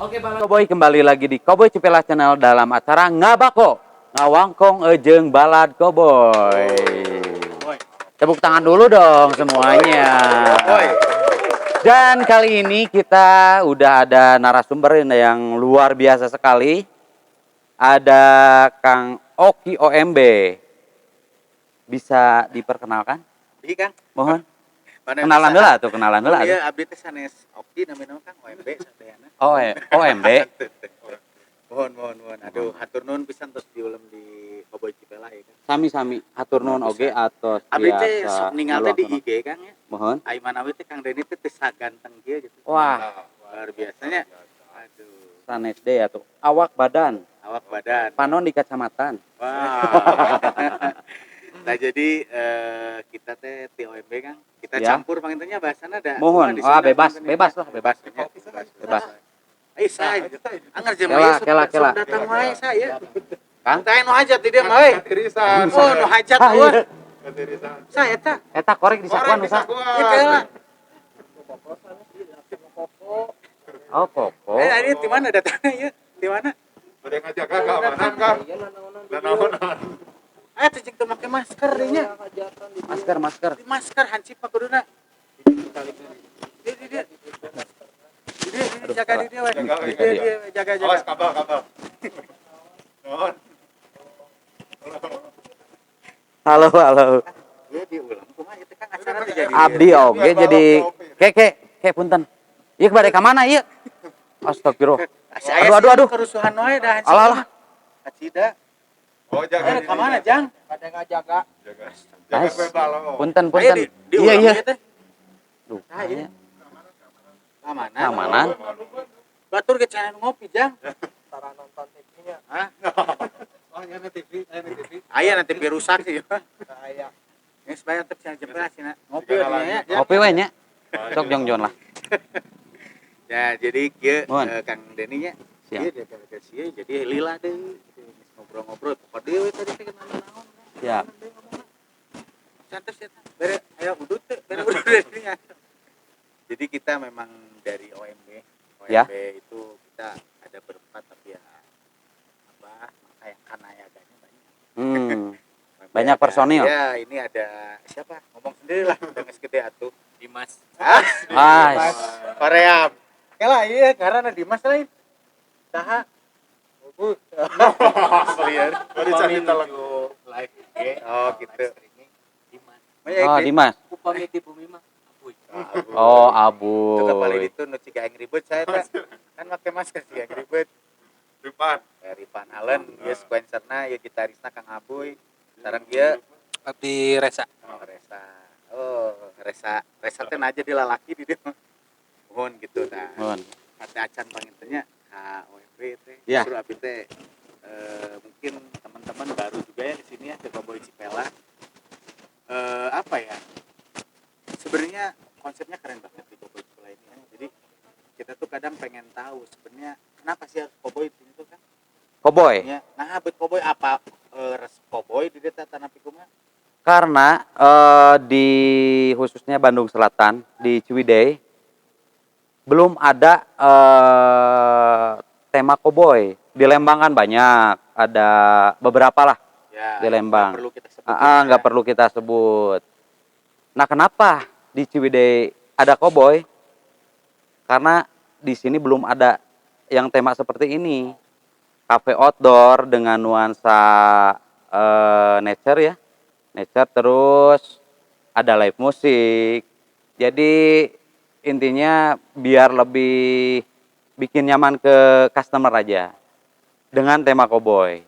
Oke, Bala Cowboy, kembali lagi di Cowboy Cipelah Channel dalam acara Ngabako, Ngawangkong Ejeng Balad Cowboy. Tepuk tangan dulu dong semuanya. Dan kali ini kita udah ada narasumber yang luar biasa sekali. Ada Kang Oki OMB. Bisa diperkenalkan? Iya, Kang. Mohon. Mana Kenalan bisa? dulu tuh, kenalan dulu. Oh, iya, abdi teh sanes Oki namina Kang OMB sadayana. Oh, OMB. Mohon, mohon, mohon. Aduh, hatur nuhun pisan tos diulem di Cowboy Cipelah ya, Kang. Sami-sami hatur nuhun oge atos Abdi teh biasa sok ningal teh di ngeluangkeun. IG, Kang, ya. Mohon. Ai manawi teh Kang Deni teh teu saganteng kieu gitu. Wah, Luar biasanya. Aduh, sanes deh atuh. Awak badan, awak badan. Panon di kacamatan. Wah. Nah, jadi kita teh ti OMB, Kang. Kita campur panginten nya bahasana da. Mohon. Di Wah, Sunda bebas, panginten nya. Bebas lah, bebas. Bebas. Bebas. Eh, saya. Angger jeung Kela, kela, kela. Datang wae saya. Kang? Tah, nu hajat di dieu mah euy. Ketirisan. Oh, nu hajat Ah, euy. iya. Ketirisan. Saya eta. Eta korek di sakuan usaha. Ieu kela. Oh, koko. Eh, ini di mana datangnya ieu? Di mana? Ada yang ngajak keamanan, Kang. Dan naonan. Eh, teh jeung teu make masker dinya. Masker, masker. Di masker hansip mah kuduna. Di di di. Di di di, jaga di dia we. Jaga, Di dia dia, jaga jaga. Awas kabel, kabel. Nuhun. Halo, halo. Ieu diulang kumaha ieu teh, Kang, acara teh jadi. Abdi oge jadi ke ke ke punten. Ieu bade ka mana ieu? Astagfirullah. Aya Aduh, aduh, aduh. kerusuhan wae dah hansip. Alah, alah. Acida. Oh, jaga. Eh, ka mana, Jang? Ada ngajaga. Jaga. Jaga Guys. kue balo. Punten, Ayo punten. di Iya, diulang iya. ieu teh. Duh, Ah, iya. kayaknya Keamanan. keamanan. Batur ge cenah ngopi, Jang. Tara nonton TV-nya. Hah? Oh, iya TV, aya TV. Aya nanti biar rusak sih. Aya. Geus bayar teh cenah jempol cenah. Ngopi Jika we nya, Jang. Ngopi we nya. Sok jongjon lah. Ya, jadi kieu Mohon. Kang Deni nya. Siap. Ieu daripada sia jadi lila deui. Geus ngobrol-ngobrol pokok deui we tadi teh kenal naon. Siap. Santai sih eta. Bere aya udut teh, bere udut deui nya. Jadi kita memang dari OMB. OMB itu kita ada berempat, tapi ya apa kayak kanayaganya banyak. OMB Banyak personil. Ya, ini ada siapa? Ngomong sendiri lah, udah geus gede atuh. Dimas. Ah, Ah, Korea. Kela iya karena Dimas lain. Saha? Liar. Baru cari telek. Live IG. Oh, gitu. Live streaming Dimas. Oh, Dimas. Upami di bumi mah Abuy. Oh, Abu. Itu kapal itu nu ciga aing ribut saya teh. Kan make masker ciga aing ribut. Depan. Dari Van Allen, ieu sequencerna, ieu gitarisna Kang Abuy. Sareng ieu Abdi Resa. Oh, Resa. Oh, Resa. Resa teh aja di lalaki di dieu. Mohon gitu nah. Mohon. Kata acan panginten nya ka OMB teh. Ya. Justru abdi teh mungkin teman-teman baru juga ya di sini ya, ke Cowboy Cipelah. Apa ya? Sebenarnya konsepnya keren banget di Cowboy Cipelah ini ya. Jadi kita tuh kadang pengen tahu sebenarnya kenapa sih harus cowboy di sini tuh kan? Cowboy. Ya, nah, buat cowboy apa res cowboy di desa tanah kumaha? Karena di khususnya Bandung Selatan di Ciwidey belum ada tema koboi. Di Lembang kan banyak, ada beberapa lah Ya, di Lembang. nggak perlu kita sebut. Ah, nggak perlu kita sebut. Nah, kenapa di Ciwidey ada koboi? Karena di sini belum ada yang tema seperti ini. Cafe outdoor dengan nuansa nature ya. Nature, terus ada live musik. Jadi intinya biar lebih bikin nyaman ke customer aja dengan tema koboi.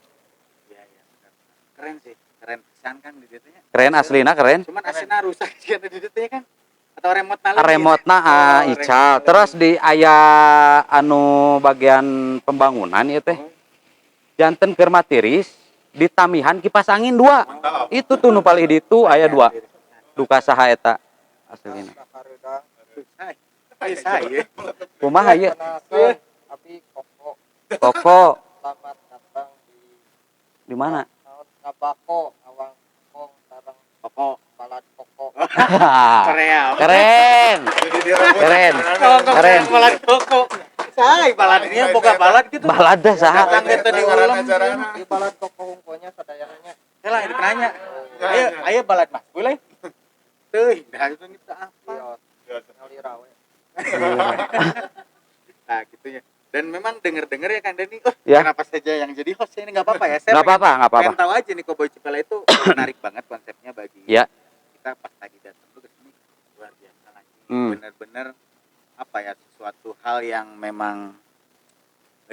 Ya, benar. Keren sih, keren pisan kan di dieu nya. Keren, aslina keren. Cuman aslinya rusak sih di dieu teh kan. Atau remote na lagi. Remote-na ah, Oh, ical. remote. Terus di aya anu bagian pembangunan ieu teh. Janten keur matiris ditamihan kipas angin dua. Mantap. Itu tuh nu paling ditu aya dua. Duka saha eta aslina. Ay, saya. Kumaha ieu? Abi Koko. Koko. Selamat datang di Di mana? naon, Ngabako Ngawangkong sareng Koko. Balad Koko. Korea. Keren. Jadi direbut. Keren. Keren. Malah Koko. Cai balad ini boga balad gitu. Balad dah saha? Datang ke teu diulem. Di balad koko hungkonya sadayananya. Helah ini nanya. Ayo ayo balad Mas. Boleh? Teuing dah itu kita apa? Ngalira we. Nah, gitunya. Dan memang denger-denger ya Kang Denny, ya. Kenapa saja yang jadi host ini nggak apa-apa ya? Saya nggak apa-apa, nggak apa-apa. Pengen tahu aja nih Cowboy Cipela itu menarik banget konsepnya bagi ya. Kita pas tadi datang tuh ke sini luar biasa lagi. Bener-bener apa ya, sesuatu hal yang memang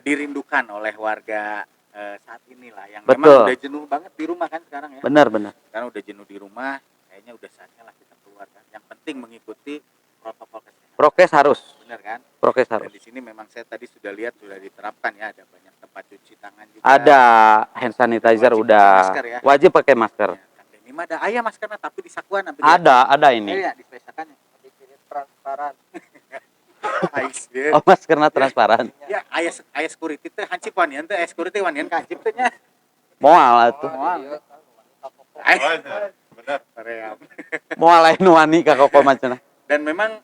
dirindukan oleh warga saat inilah yang betul. Memang udah jenuh banget di rumah kan sekarang ya. Benar, benar. Karena udah jenuh di rumah, kayaknya udah saatnya lah kita keluar kan. Yang penting mengikuti protokol kesehatan. Prokes harus. Benar kan? Prokes harus. Dan di sini memang saya tadi sudah lihat sudah diterapkan ya, ada banyak tempat cuci tangan juga. Ada hand sanitizer wajib udah. Pakai masker ya. Wajib pakai masker. Ya, Kang Denny mah ada aya maskernya tapi di sakuan hampir ada ini. Iya, di sakuannya. Dikit transparan. Oh, maskernya transparan. Ya, aya security teh hancip wanian teh, aya security wanian ka hancip teh nya. Moal atuh. Moal. Benar. Moal lain wani ka koko macana. Dan memang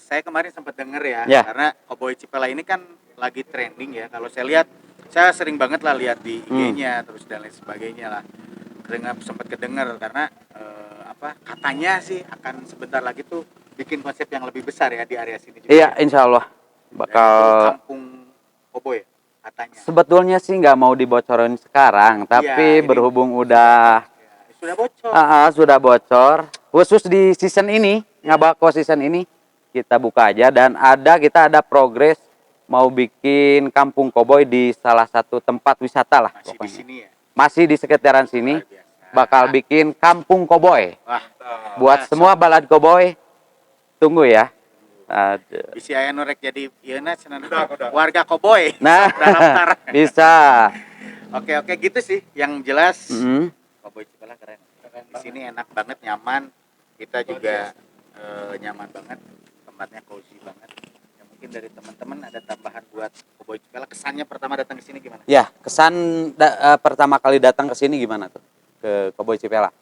saya kemarin sempat denger ya, karena Cowboy Cipela ini kan lagi trending ya. Kalau saya lihat, saya sering banget lah lihat di IG-nya terus dan lain sebagainya lah. Dengar, sempat kedengar karena katanya sih akan sebentar lagi tuh bikin konsep yang lebih besar ya di area sini juga. Iya, insya Allah bakal kampung Cowboy katanya. Sebetulnya sih nggak mau dibocorin sekarang, tapi ya, berhubung udah ya, sudah bocor. Sudah bocor, khusus di season ini. Ngabako season ini kita buka aja dan ada kita ada progres mau bikin kampung koboi di salah satu tempat wisata lah. Masih pokoknya. Di sini ya? Masih di sekitaran sini. Bakal bikin kampung koboi. Wah. Buat semua balad koboi tunggu ya. Aduh. Bisa aya nu rek jadi ieuna cenah warga koboi. Nah, bisa. Oke, gitu sih yang jelas. Cowboy Cipela keren. Di sini enak banget, nyaman. Kita juga nyaman banget, tempatnya cozy banget. Ya, mungkin dari teman-teman ada tambahan buat Cowboy Cipela, kesannya pertama datang ke sini gimana? Ya, kesan pertama kali datang ke sini gimana tuh? Ke Cowboy Cipela?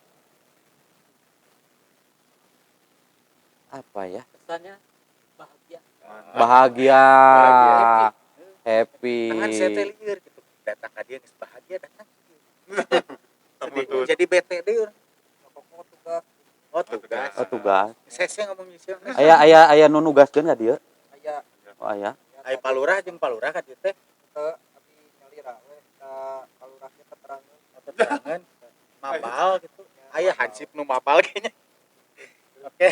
Apa ya? Kesannya bahagia. Bahagia. Happy. Tangan saya teh lieur gitu. Datang ka dieu geus bahagia datang. Jadi bete deui. Oh tugas. Oh tugas. Saya ngomong sih. Aya aya nu nugaskeun ka dieu? Aya. Oh aya. Aya palurah jeung palurah ka dieu teh. Teu abi nyalira we ka palurah ge keterangan. Keterangan mabal gitu. Aya hansip nu mabal kayaknya. Oke,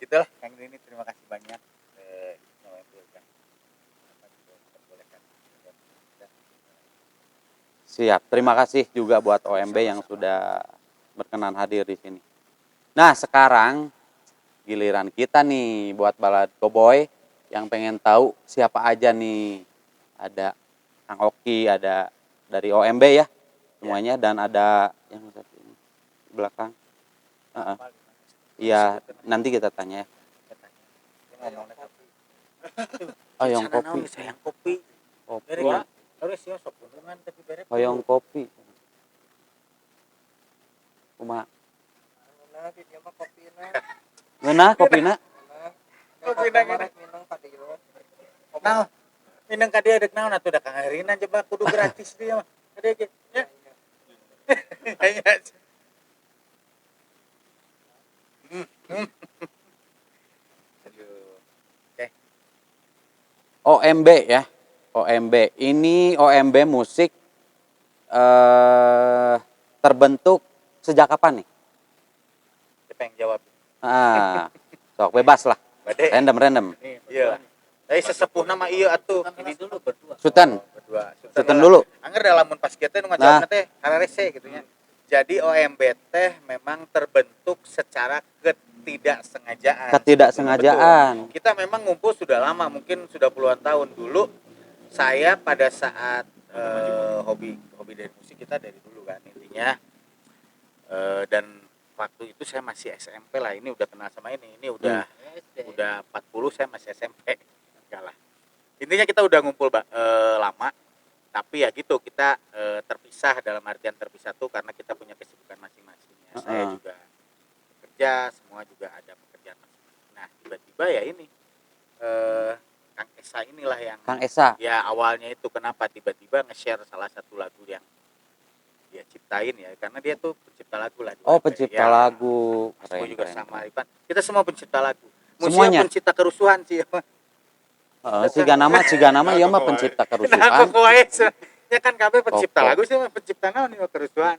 gitulah Kang Denny, terima kasih banyak. Siap, terima kasih juga buat OMB yang sudah berkenan hadir di sini. Nah, sekarang giliran kita nih buat balad koboi yang pengen tahu siapa aja nih. Ada Kang Oki, ada dari OMB ya semuanya, dan ada yang satu ini di belakang. Iya, nanti kita tanya ya. Hoyong kopi. Sayang kopi. Kopi. Hoyong kopi. Kumaha? Ngeunah kopina? Kopina minang ka dieu. Nah, minang ka dieu deuk naon atuh da Kang Herina coba kudu gratis dia mah. Ka dieu ge. Nya. Aduh. Oke. OMB ya. OMB. Ini OMB musik terbentuk sejak kapan nih? Siapa yang jawab? Ah, sok bebas lah. Random. Iya. Tapi sesepuh nama iya atuh. Ini dulu berdua. Sultan. Oh, berdua. Sultan dulu. Angger lamun pas kieu teh nu ngajawabna teh hararese gitu nya. Jadi OMB teh memang terbentuk secara ketidaksengajaan. Ketidaksengajaan. Betul. Kita memang ngumpul sudah lama, mungkin sudah puluhan tahun dulu. Saya pada saat hobi dari musik kita dari dulu kan intinya. Dan waktu itu saya masih SMP lah, ini udah kenal sama ini udah udah 40 saya masih SMP. Enggak lah. Intinya kita udah ngumpul lama, tapi ya gitu kita terpisah, dalam artian terpisah tuh karena kita punya kesibukan masing-masing ya. Saya juga bekerja, semua juga ada pekerjaan masing-masing. Nah, tiba-tiba ya ini Kang Esa inilah yang Kang Esa. Ya awalnya itu kenapa tiba-tiba nge-share salah satu lagu yang dia ciptain ya, karena dia tuh pencipta lagu lah di Oh, OMB. pencipta Ya, lagu. Mas Keren, Boy juga keren, sama keren. Ivan. Kita semua pencipta lagu. Musuhnya Semuanya? Pencipta kerusuhan sih. Heeh, siga nama ieu mah pencipta Nah, kerusuhan. kok wae. Ya kan kabeh pencipta Koko. lagu sih mah pencipta naon ieu kerusuhan.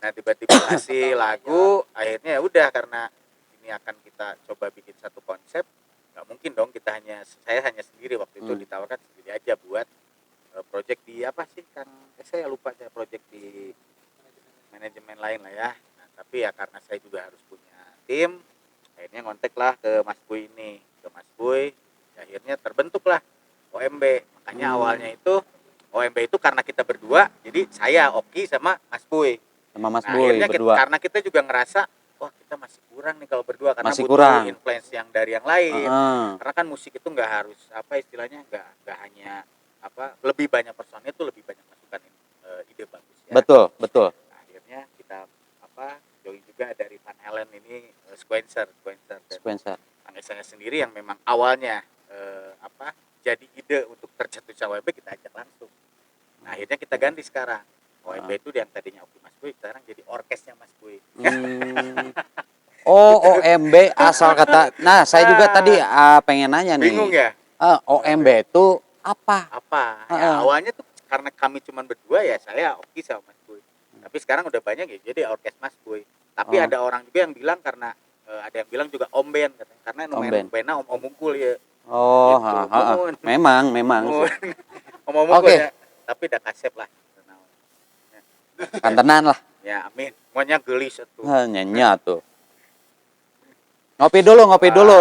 Nah, tiba-tiba ngasih lagu, akhirnya ya udah karena ini akan kita coba bikin satu konsep, nggak mungkin dong kita hanya saya hanya sendiri waktu itu ditawarkan sendiri aja buat project di apa sih Kang, saya lupa saya project di manajemen lain lah ya. Nah, tapi ya karena saya juga harus punya tim, akhirnya ngontek lah ke Mas Boy ini, ke Mas Boy, ya akhirnya terbentuklah OMB. Makanya awalnya itu OMB itu karena kita berdua, jadi saya Oki sama Mas Boy. Sama Mas Nah, Boy akhirnya berdua. Karena kita juga ngerasa wah kita masih kurang nih kalau berdua karena Masih butuh kurang. influence yang dari yang lain. Heeh. Karena kan musik itu nggak harus apa istilahnya nggak hanya apa lebih banyak personil itu lebih banyak masukan ide bagus ya. Betul, betul. Nah, akhirnya kita apa join juga dari Van Halen ini sequencer dan Sequencer. Kang Esanya sendiri yang memang awalnya apa jadi ide untuk tercetusnya OMB kita ajak langsung. Nah, akhirnya kita ganti sekarang. OMB itu yang tadinya Oki Mas Boy sekarang jadi orkesnya Mas Boy. Oh, OMB asal kata. Nah, saya juga tadi pengen nanya nih. Bingung ya? OMB itu apa? Apa? Ya, awalnya tuh karena kami cuma berdua ya saya Oki sama Mas Boy. Tapi sekarang udah banyak ya jadi orkes Mas Boy. Tapi ada orang juga yang bilang karena ada yang bilang juga Om Ben katanya. Karena nu Om main Ben. Bena Om Om Unggul ya. Oh, Gitu. ha, ha, ha. Mun. Memang, memang sih. Om Om Unggul Oke. ya. Tapi udah kasep lah. Kantenan lah. Ya, amin. Maunya gelis atuh. Heh, Nyenya tuh. Ngopi dulu, ngopi dulu.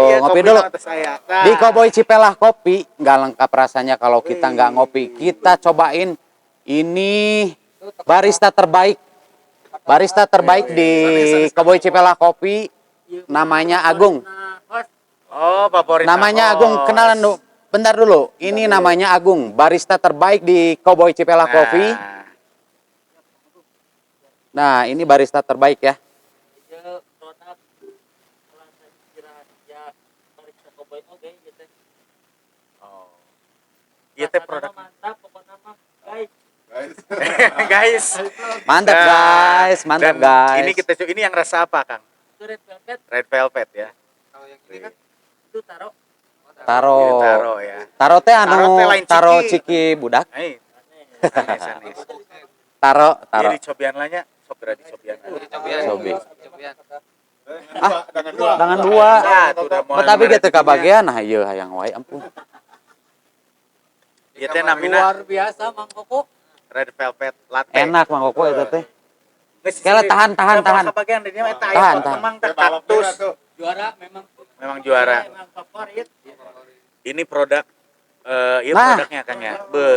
Iya, Ngopi kopi dulu. atas saya. Nah. Di Cowboy Cipelah Kopi nggak lengkap rasanya kalau kita nggak ngopi. Kita cobain ini barista terbaik. Barista terbaik di Cowboy Cipelah Kopi namanya Agung. Oh, favorit. Namanya Agung, kenalan dulu. Bentar dulu. Ini namanya Agung, barista terbaik di Cowboy Cipelah Nah, Kopi. Nah, ini barista terbaik ya. Ieu produk salah satu rahasia barista Cowboy oge ieu teh. Oh. Iya teh Rasana produk. mah mantap pokoknya mah guys. Guys. Guys. Mantap Nah, guys, mantap dan guys. Ini kita coba ini yang rasa apa, Kang? Itu red velvet Red velvet ya. Kalau yang ini kan itu taro. Taro. Iya, taro ya. Taro teh anu Taro teh lain taro ciki. ciki budak. Hai. Sanes, sanes. Taro, taro. Iya dicobian lah nya, sok geura dicobian. Cobian. Cobi. Cobian. Ah, Tangan dua. Tangan dua. Nah, tuh udah mulai Tapi gitu merah kabagian nah ieu hayang wae ampun. Ieu teh namina Luar biasa Mang Koko. Red velvet latte. Enak Mang Koko eta teh. Geus, Kela sih. tahan, tahan, Udah tahan. Kabagian di dieu eta Tahan, aya tahan. memang teh Kayak balap kaktus. merah tuh. Juara memang. Memang juara. Memang favorit. Ini produk ini Nah. produknya Kang ya. Be,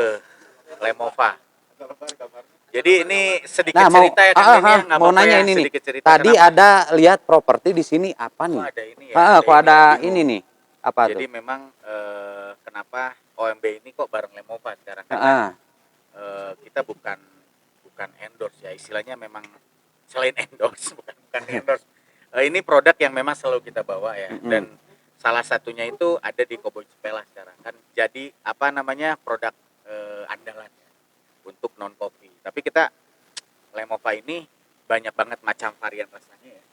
Lemova. Lebar gambarnya. Jadi ini sedikit Nah, mau cerita ya Kang ah, Denny ya, ah, nggak mau apa-apa nanya ya, ini nih. sedikit cerita Tadi kenapa ada lihat properti di sini apa kok nih? ada ini ya. Ah, ada kok ada bingung. ini nih. Apa Jadi tuh? memang kenapa OMB ini kok bareng Lemova sekarang karena Ah, kita bukan bukan endorse ya istilahnya memang selain endorse bukan bukan endorse. Ini produk yang memang selalu kita bawa ya dan salah satunya itu ada di Cowboy Cipelah sekarang kan jadi apa namanya produk andalan ya untuk non kopi. Tapi kita Lemova ini banyak banget macam varian rasanya ya.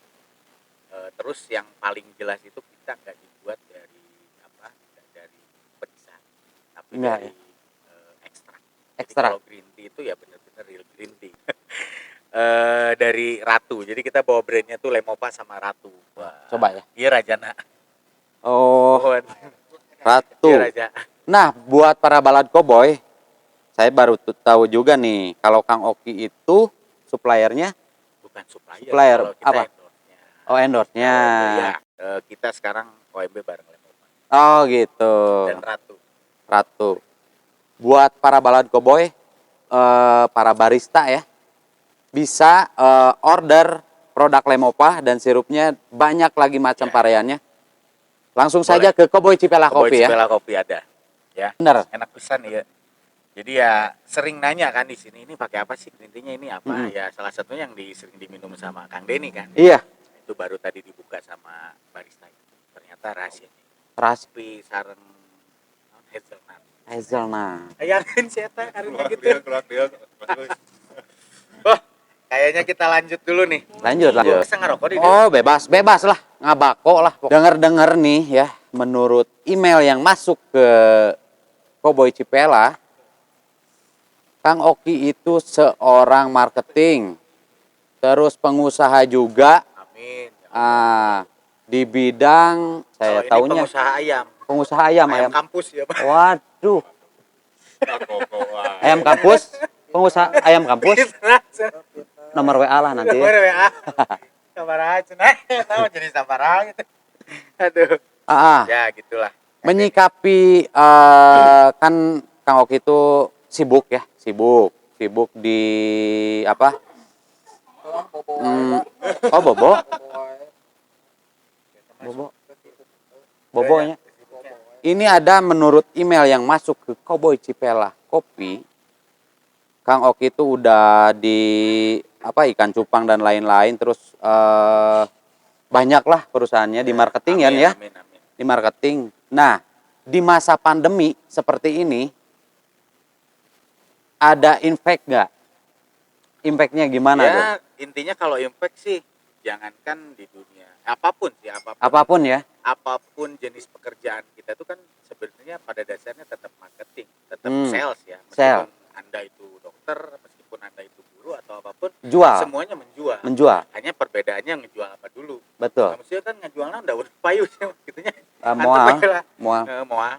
Terus yang paling jelas itu kita nggak dibuat dari apa? Nggak dari perisa, tapi Nggak, dari ekstrak. Jadi Ekstrak. kalau green tea itu ya benar-benar real green tea. Dari Ratu. Jadi kita bawa brandnya tuh Lemova sama Ratu. Wah. Coba ya. Iya Rajana. Oh, Mohon. Ratu. Iya Raja. Nah, buat para balad cowboy, saya baru tahu juga nih kalau Kang Oki itu suppliernya, Bukan supplier. Supplier, kalau kita apa? endorse-nya. Oh endorse-nya. Ya, kita sekarang OMB bareng Lemova Oh gitu. dan Ratu. Ratu. Buat para balad cowboy, para barista ya, bisa order produk Lemova dan sirupnya banyak lagi macam Ya. variannya. Langsung Boleh. saja ke Cowboy Cipelah Cowboy Kopi ya. Cipelah Kopi ada. Ya. Bener. Enak pisan ya. Jadi ya sering nanya kan di sini ini pakai apa sih green tea-nya ini apa? Ya salah satunya yang sering diminum sama Kang Denny kan. Iya, Itu baru tadi dibuka sama barista itu. Ternyata rahasianya. ras Kopi sareng Hazelnut. Hazelnut. Ayakeun si eta karena gitu. Keluar dia. Wah, kayaknya kita lanjut dulu nih. Lanjut, lanjut. Bisa ngerokok di Oh, bebas, bebas lah. Ngabako lah. Dengar-dengar nih ya, menurut email yang masuk ke Cowboy Cipela, Kang Oki itu seorang marketing, terus pengusaha juga. Amin. Ah, di bidang saya Kalau ini taunya pengusaha ayam. Pengusaha ayam, Ayam ayam. kampus ya, Pak. Waduh, ayam kampus, pengusaha ayam kampus, nomor WA lah nanti. Nomor WA. Sabar aja, nah, tahu jadi sabar aja. Aduh. Ah, ah. Ya, gitulah. Menyikapi kan Kang Oki itu sibuk ya, sibuk, sibuk di apa? Bobo. Oh, bobo, Bobo wae. Bobo, bobonya. Ini ada menurut email yang masuk ke Cowboy Cipela Kopi, Kang Oki itu udah di apa, ikan cupang dan lain-lain, terus banyaklah perusahaannya di marketing ya, Amin, ya, amin, amin. Di marketing. Nah, di masa pandemi seperti ini ada impact nggak? Impactnya gimana Ya, tuh? Intinya kalau impact sih jangankan di dunia apapun sih, apapun. Apapun ya. Apapun jenis pekerjaan kita itu kan sebenarnya pada dasarnya tetap marketing, tetap sales ya. Meskipun Sales. Anda itu dokter, meskipun Anda itu guru atau apapun, Jual, semuanya menjual. Menjual, Hanya perbedaannya ngejual apa dulu. Betul. Nah, maksudnya kan ngejual naon udah payu sih gitunya. Moal, Antep lah. Moal. Moal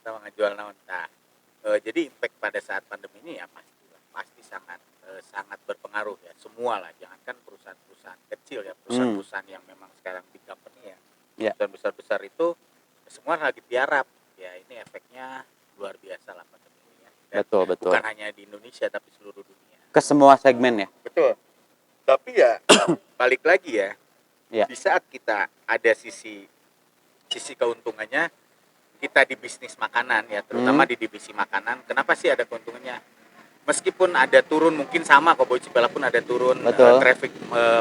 sama ngejual naon. Nah, jadi impact pada saat pandemi ini ya pasti lah, pasti sangat sangat berpengaruh ya, semua lah, jangankan perusahaan-perusahaan kecil ya, perusahaan-perusahaan yang memang sekarang big company ya. Perusahaan besar-besar itu semua lagi tiarap ya, ini efeknya luar biasa lah pandemi ini ya. Dan Betul, betul. bukan hanya di Indonesia tapi seluruh dunia. Ke semua segmen ya. Betul. Tapi ya balik lagi ya. Ya. Di saat kita ada sisi sisi keuntungannya kita di bisnis makanan ya, terutama di divisi makanan. Kenapa sih ada keuntungannya? Meskipun ada turun, mungkin sama Cowboy Cipela pun ada turun, traffic,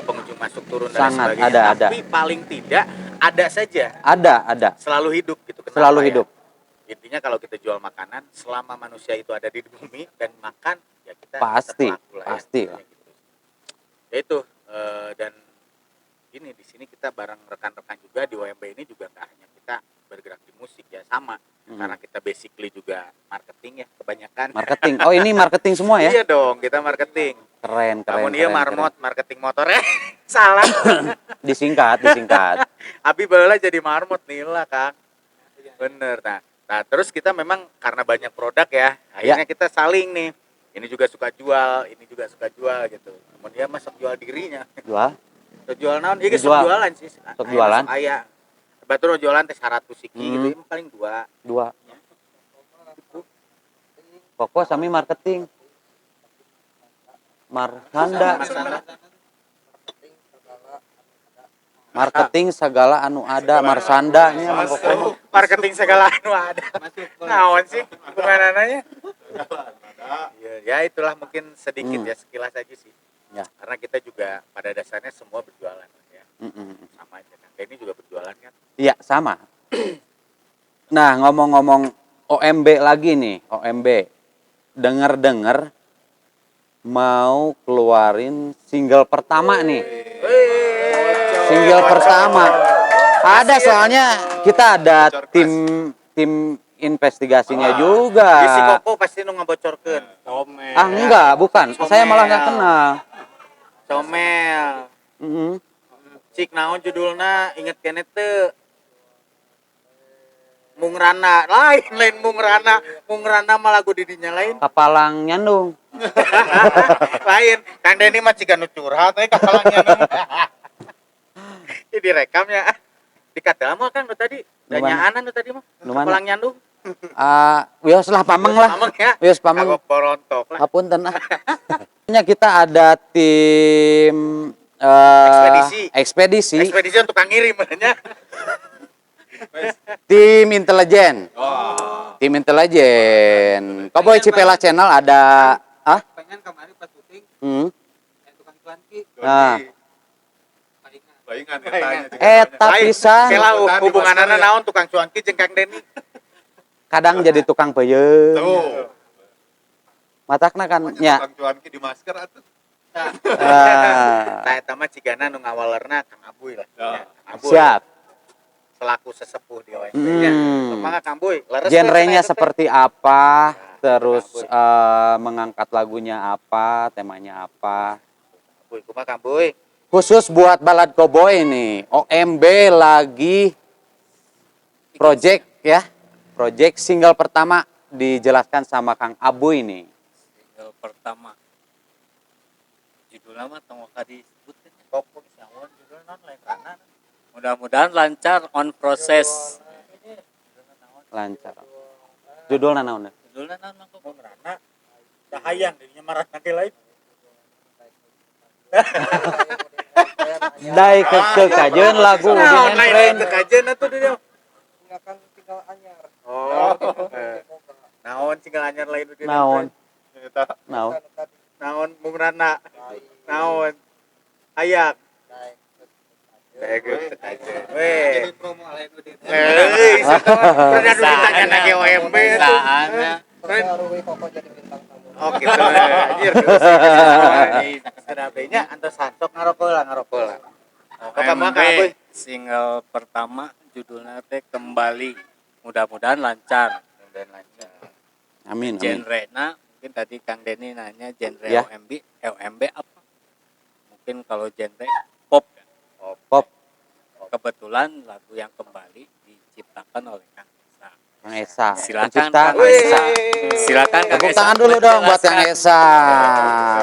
pengunjung masuk turun dan Sangat, sebagainya. ada, ada. Tapi paling tidak ada saja. Ada, ada. Selalu hidup gitu. Kenapa Selalu ya? hidup. Intinya kalau kita jual makanan, selama manusia itu ada di bumi dan makan, ya kita Pasti, tetap laku lah ya. pasti. Intinya gitu. Ya itu, dan ini di sini kita bareng rekan-rekan juga di WMB ini juga nggak hanya kita bergerak di musik ya, sama. Karena kita basically juga marketing ya kebanyakan. Marketing. Oh, ini marketing semua ya? Iya dong, kita marketing. Keren, keren. Namun dia keren, marmot, marketing motornya salah. Keren. Disingkat, disingkat. Abi bala jadi marmot nih lah, Kang. Bener. Nah, terus kita memang karena banyak produk ya, akhirnya kita saling nih. Ini juga suka jual, ini juga suka jual gitu. Kemudian masuk jual dirinya. Jual. Sok jual naon? Iya, sok Jual. jualan sih. Sok jualan. Sok aya. Batur jualan teh 100 siki gitu, ini paling dua. Dua. Koko sami marketing. Marhanda. Sama. Marketing segala anu ada, Marsanda nya Mang Koko mah. Marketing segala anu ada. Naon sih? Bukan ananya. Ya, ya itulah mungkin sedikit ya, sekilas aja sih. Ya. Karena kita juga pada dasarnya semua berjualan ya. Sama aja kan. Ini juga berjualan kan. Iya, sama. Nah, ngomong-ngomong OMB lagi nih, OMB. Dengar-dengar mau keluarin single pertama nih. Single pertama. Ada, soalnya kita ada Bocor kelas. Tim tim investigasinya juga. Si Koko pasti nu ngabocorkeun. Comel. Ah, enggak, bukan. Saya malah nggak kenal. Comel. Cik naon judulna, inget keneh teu? Mung Rana, lain lain Mung Rana, Mung Rana mah lagu didinya lain. Kapalang nyandung. Lain. Kang Denny mah ciga nu curhat we kapalang nyandung. Ini direkam ya. Dikata mah kan nu tadi, Nu mana? danyaanan nu tadi mah. Nu mana? Kapalang nyandung. Ah, wios lah, pameng lah. Pameng ya. Wios pameng. Kagok borontok lah. Hapunten ah. Nya kita ada tim Ekspedisi. Ekspedisi. Ekspedisi untuk tukang ngirim nya. Tim intelijen. Oh. Tim intelijen. Cowboy Cipela Channel ada ah? Pengen kemarin pas syuting yang tukang cuanki Nah. palingan. Palingan eta nya. Eta Lain. pisan. Kela Di hubunganana masker ya. naon tukang cuanki jeung Kang Denny. Kadang jadi tukang peuyeum. Tuh. Matakna kan nya. Tukang cuanki di masker atuh. Ah, Tah eta mah cigana nu ngawalerna Kang Abuy lah. Ya. Ya, Kang Abuy. siap. Selaku sesepuh di OMB nya. Mangga Kang Buy, leres we Genrenya cenah eta teh. seperti apa, Nah, terus Kang Abuy. Mengangkat lagunya apa, temanya apa. Buy, kumaha Kang Buy? Khusus buat Balad Cowboy nih, OMB lagi project ya. Project single pertama dijelaskan sama Kang Abuy nih. Single pertama. Judulnya mah tong waka disebutkeun ya. Pokok siawan judul non lain rana. Mudah-mudahan lancar on proses. Lancar. Judulnya naon? Judulnya naon Mang Koko? Mun rana dahayang dirinya marah nanti lain. Dai ke kajeun lagu Naon Udin lain Friend. teu kajeun atuh dia. Enggak kan tinggal anyar. Oh. Naon single anyar lain Udin Naon? Eta. Naon? Kan tadi Naon mung rana. lain. Naon? Hayak. Naik. Daek teu kajeun. Weh. Jadi promo lain Udin. Heuy, pernah dulu ditanya lagi OMB tuh. Saana. Terus Koko jadi bintang tamu. Oh gitu. Anjir. Kenapa nya antos santok ngarokok lah ngarokok lah. Oke, OMB maka Abuy. single pertama judulnya teh Kembali. Mudah-mudahan lancar. Dan lancar. Amin, amin. Genre-na mungkin tadi Kang Denny nanya genre Ya. OMB, OMB apa? Mungkin kalau genre pop ya. Pop. Kebetulan lagu yang Kembali diciptakan oleh Kang Esa. Kang Esa. Silakan, Pencipta Kang Kang Esa. Silakan Kang Tepuk Esa tangan dulu dong buat Kang menjelaskan. Esa,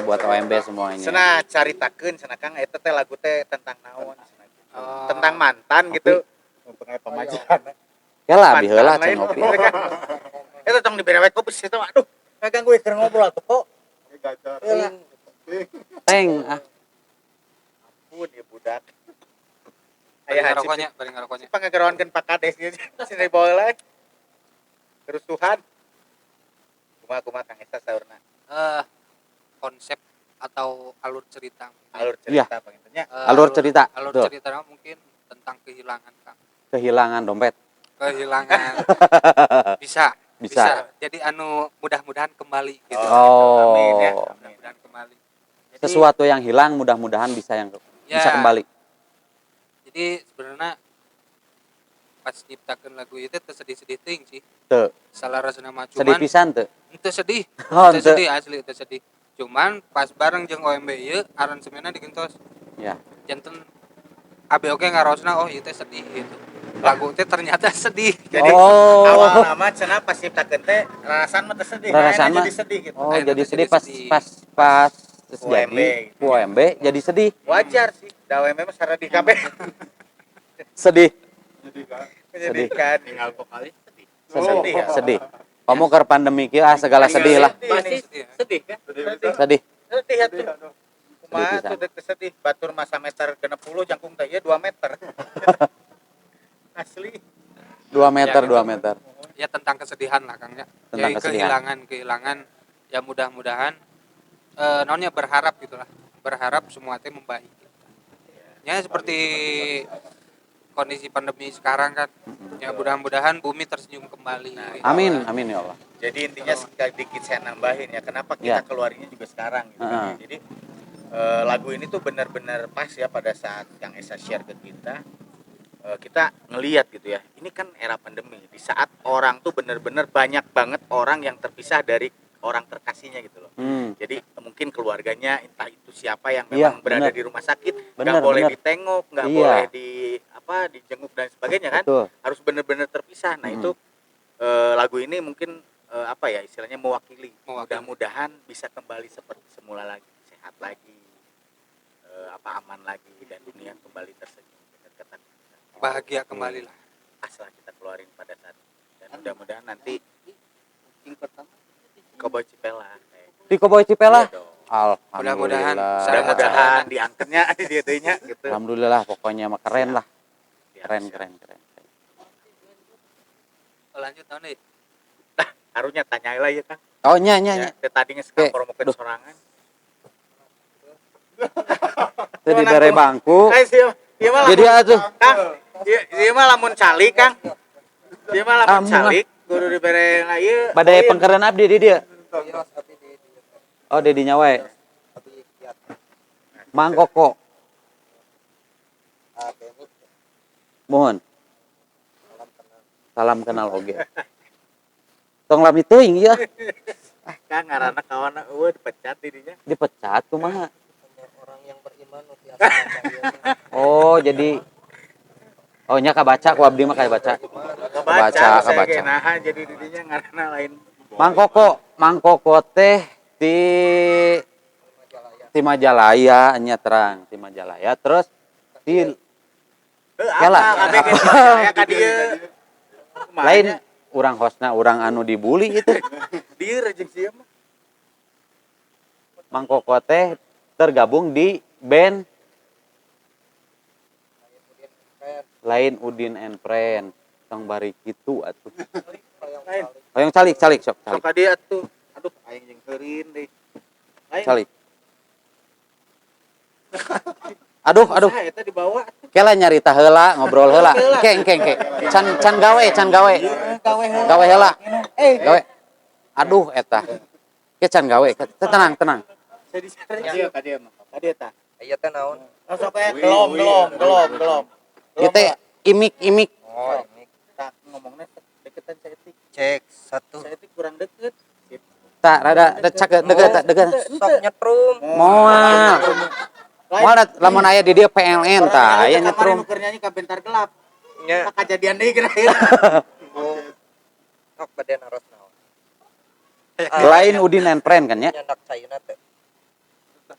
buat OMB semuanya. Cenah caritakeun cenah Kang eta teh lagu teh tentang naon cenah gitu. Oh. Tentang mantan gitu. Mumpung aya pamajikan. Ya lah, biheula Mantan cenah lain. ngopi. Eta tong dibere we kopi situ aduh. Ngaganggu keur ngobrol atuh kok. Ini gacor. Heula. Teng ah. Ampun ya budak. Bari Aya hansip. ngarokoknya, bari ngarokoknya. Pangagaroankeun Pak Kades ieu sini bawa lagi. Kerusuhan. Kumaha kumaha Kang Esa saurna. Konsep atau alur cerita. Alur Iya. cerita pangintennya. Alur cerita, Alur betul. cerita mungkin tentang kehilangan Kang. Kehilangan dompet. Kehilangan bisa, Bisa. Jadi anu mudah-mudahan kembali gitu. Oh. Amin ya. Amin. Mudah-mudahan kembali. Jadi, Sesuatu yang hilang mudah-mudahan bisa yang ya, bisa kembali. Jadi sebenarnya pas nyiptakeun lagu itu teu sedih-sedih teuing sih. Teu. Salah rasana mah Sedih cuman pisan teu. teu sedih. Oh, Teu teu. sedih asli teu sedih. Cuman pas bareng jeung OMB ieu aransemenna digentos. Ya. Janten abi oge ngarosna oh ieu teh sedih gitu. Lagu teh ternyata sedih. Jadi Oh. awal nama cenah pas nyiptakeun teh rarasan mah teu sedih, Rarasan Ayeuna mah. jadi sedih gitu. Oh, Ayeuna jadi teh sedih jadi pas sedih. pas pas terus UMB. jadi UMB jadi sedih. Wajar sih, da OMB mah sarua di kabeh Sedih, Jadi kan. menyedihkan. Tinggal vokalis sedih. sedih, Sedih ya? sedih. Kamu keur pandemi kieu ah segala sedih lah. Pasti Sedih ya. sedih kan? Sedih bisa. Sedih. Sedih ya Sedih tuh. aduh. Kumaha Sedih pisan. tuh dek sedih batur masa meter 60 jangkung teh ieu 2 meter. Asli. 2 meter, Ya, gitu. 2 meter. Ya tentang kesedihan lah Kang ya. Tentang Jadi kesedihan. kehilangan kehilangan ya mudah-mudahan naonnya berharap gitulah. Berharap semua teh membaik. Ya seperti kondisi pandemi sekarang kan. Ya mudah-mudahan bumi tersenyum kembali. gitu. Amin, amin ya Allah. Jadi intinya sedikit saya nambahin ya, kenapa kita Ya. keluarinnya juga sekarang gitu kan ya. Heeh. Jadi lagu ini tuh benar-benar pas ya pada saat Kang Esa share ke kita. Kita ngeliat gitu ya. Ini kan era pandemi di saat orang tuh benar-benar banyak banget orang yang terpisah dari orang terkasihnya gitu loh. Jadi mungkin keluarganya entah itu siapa yang Iya, memang berada benar. di rumah sakit, nggak Benar, boleh benar. ditengok, nggak Iya. boleh di apa dijenguk dan sebagainya kan Betul. harus benar-benar terpisah. Nah, Mm. itu lagu ini mungkin apa ya istilahnya mewakili. Mewakili. Mudah-mudahan bisa kembali seperti semula lagi, sehat lagi, apa aman lagi dan dunia kembali tersenyum. Dekat-dekat Bahagia kembali lah. pas lah kita keluarin pada saat ini. Dan mudah-mudahan nanti Yang pertama Cowboy Cipela. Di Cowboy Cipela. Iya dong. Mudah-mudahan Alhamdulillah. Mudah-mudahan diangkatnya di dia gitu. Alhamdulillah pokoknya mah keren lah. Siap, Keren, siap. keren, keren. Oh, lanjut tahun nih. Harusnya tanya lah ya Kang. Oh, nya nya nya. Ya, teh tadi geus Oke. promokeun Duh. sorangan. Teu dibere bangku. Eh, sieu, ieu mah Jadi lamun- atuh. Kang, ieu ieu mah lamun calik, Kang. Ieu mah lamun Amun. calik, Kudu dibere na ieu. Badai pengkeren abdi di dieu. Oh, di dinya wae. Mang Koko. Mohon. Salam kenal oge. Tong lami teuing ieu. Kang ngaranna kawan eueuh dipecat di dinya. Dipecat kumaha? Orang yang beriman nu tiasa maca ieu mah. Oh, jadi oh nya kabaca ku abdi mah kabaca. Kebaca, Kebaca. Nah, jadi di dinya ngaranna lain. Mang Koko, Mang Koko teh di Majalaya. ti Majalaya nya terang, ti Majalaya terus di Heuh, Kela. apa kabeh ge Majalaya ka dieu. Kumaha lain nya? urang hostna urang anu dibully itu. Dieu jeung sieu mah. Mang Koko teh tergabung di band lain Udin and Friend. Tong bari kitu atuh. Lain. Hoyong calik calik sok Sok calik. ka dieu atuh. Aduh, aing jeung heurin deui. Lain. Calik. Aduh, aduh. Saha eta dibawa atuh. Kela nyarita heula, ngobrol heula. Engke, engke, engke. Can can gawe, can gawe. Gawe heula. Gawe heula. Eh, Gawe. Aduh eta. Ke can gawe. Tenang, tenang. saya dicari. Ka dieu mah. Ka dieu tah. Ieu teh naon? Sok we gelom, gelom, gelom, gelom. Ieu teh imik-imik. Oh, ini Tah ngomongna deketan saeutik. cek satu. Saeutik kurang deket. Sip. Tak rada cak deket deket. Sok nyetrum. Moal. Moal lamun aya di dieu PLN tah aya nyetrum. Kemarin nu keur nyanyi ka bentar gelap. Nya. Tah kajadian deui kira akhir. Sok bade naros naon. Lain Udin and Friend kan ya? Nyandak caina teh.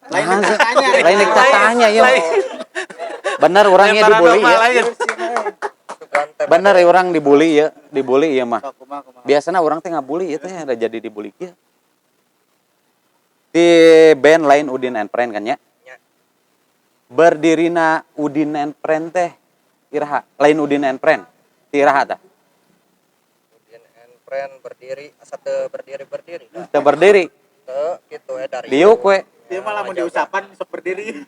Lain Nah, tanya. Lain rek tanya ya. Bener orangnya dibully ya. Sugan teh. Bener ya orang dibully ya, dibully ya mah. Sok kumaha kumaha. Biasanya orang teh ngabully ya teh ada jadi dibully ya. Di band lain Udin and Friend kan ya? Nya. Berdirina Udin and Friend teh iraha, lain Udin and Friend. Ti iraha tah? Udin and Friend berdiri asa teu berdiri-berdiri dah. Teu berdiri. Teu kitu we dari. Diuk we. Dia malah mau diusapan sok berdiri.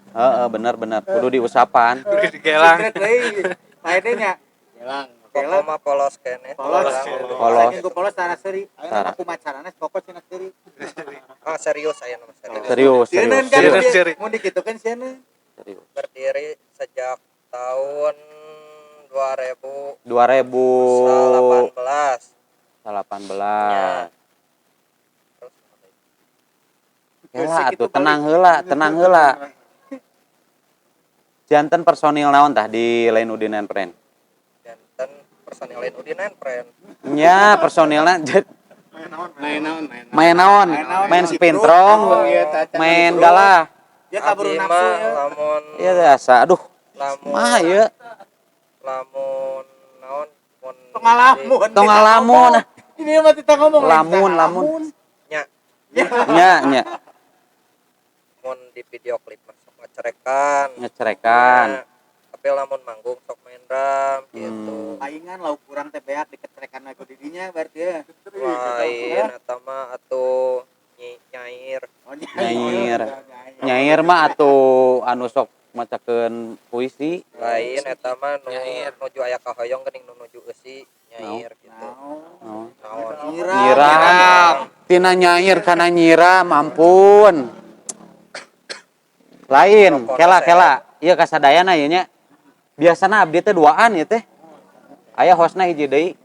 Heeh, bener bener. Kudu diusapan. Kudu digelang. Sindrek deui. Paene nya. Gelang. Koko mah polos keneh. Polos. Polos. Saking ku polos tara seuri. Tara. Ayeuna kumaha carana pokok cenah seuri. Ah serius aya nama serius. Serius, serius, Sieun kan serius. Serius. Mun dikitukeun sieun. Serius. Berdiri sejak tahun 2018. 2018. Ya. Terus Heula atuh tenang heula, tenang heula. Janten personil naon tah di lain Udin and Friend? janten personil lain Udin and Friend. Nya personilna Main naon, main naon. main naon? Main spintrong, Oh, iya, tah, main galah. Ya kaburu Abdi nafsu mah ya. lamun Iya biasa. Aduh, lamun mah ieu lamun naon mun Tong ngalamun. tong ngalamun. Ini mah kita ngomong Lamun, lamun. nya Nya nya mun di video klip mah sok ngecerekan. ngecerekan. Ya, tapi lamun manggung sok main drum gitu. Paingan lauk kurang teh beak dikecerekan lagu di dinya berarti ya. Lain eta mah atuh nyair. Oh, Nyair. Nyair mah atuh anu sok macakeun puisi. Lain eta mah nu Nyair. nuju aya kahoyong geuning nu nuju eusi nyair gitu. Oh. Naon? Nyiram. Nyiram. Tina nyair kana nyiram, ampun. Lain, kela kela. Ieu kasadayana ieu nya. Biasana abdi teh duaan ieu teh. Aya hostna hiji deui.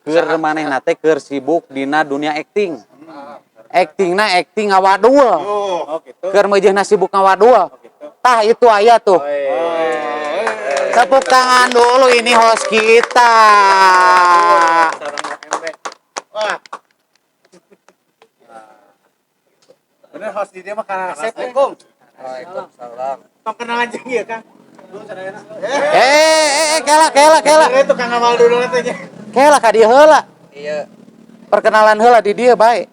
Keur manehna teh keur sibuk dina dunia acting. Actingna acting ngawadul. Oh gitu. Keur meujeuhna sibuk ngawadul. Tah itu aya tuh. Tepuk tangan dulu ini host kita. Wah. Bener host di dia mah karena resep ya. Waalaikumsalam. Tong kenalan jeung ieu Kang. Eh, kela kela kela. Bener tukang ngamal dulu teh nya. Kela ka dieu heula. Iya, Perkenalan heula di dieu bae.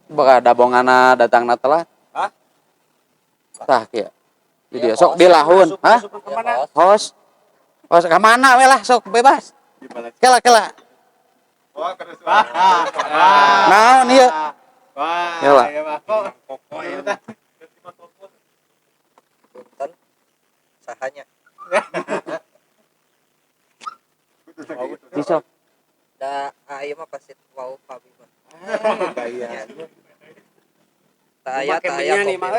Bakal dabongana datangna telat. Hah? Tah kieu. Di dieu sok dilahun. Hah? kemana? Host. Host ka mana we lah sok bebas. Kela kela. Wah, terus. Naon ieu? Wah, Kela. iya mah kok. Iya tah. Punten. Sahanya. Di sok. Da Gaya. Taya taya kopi mah.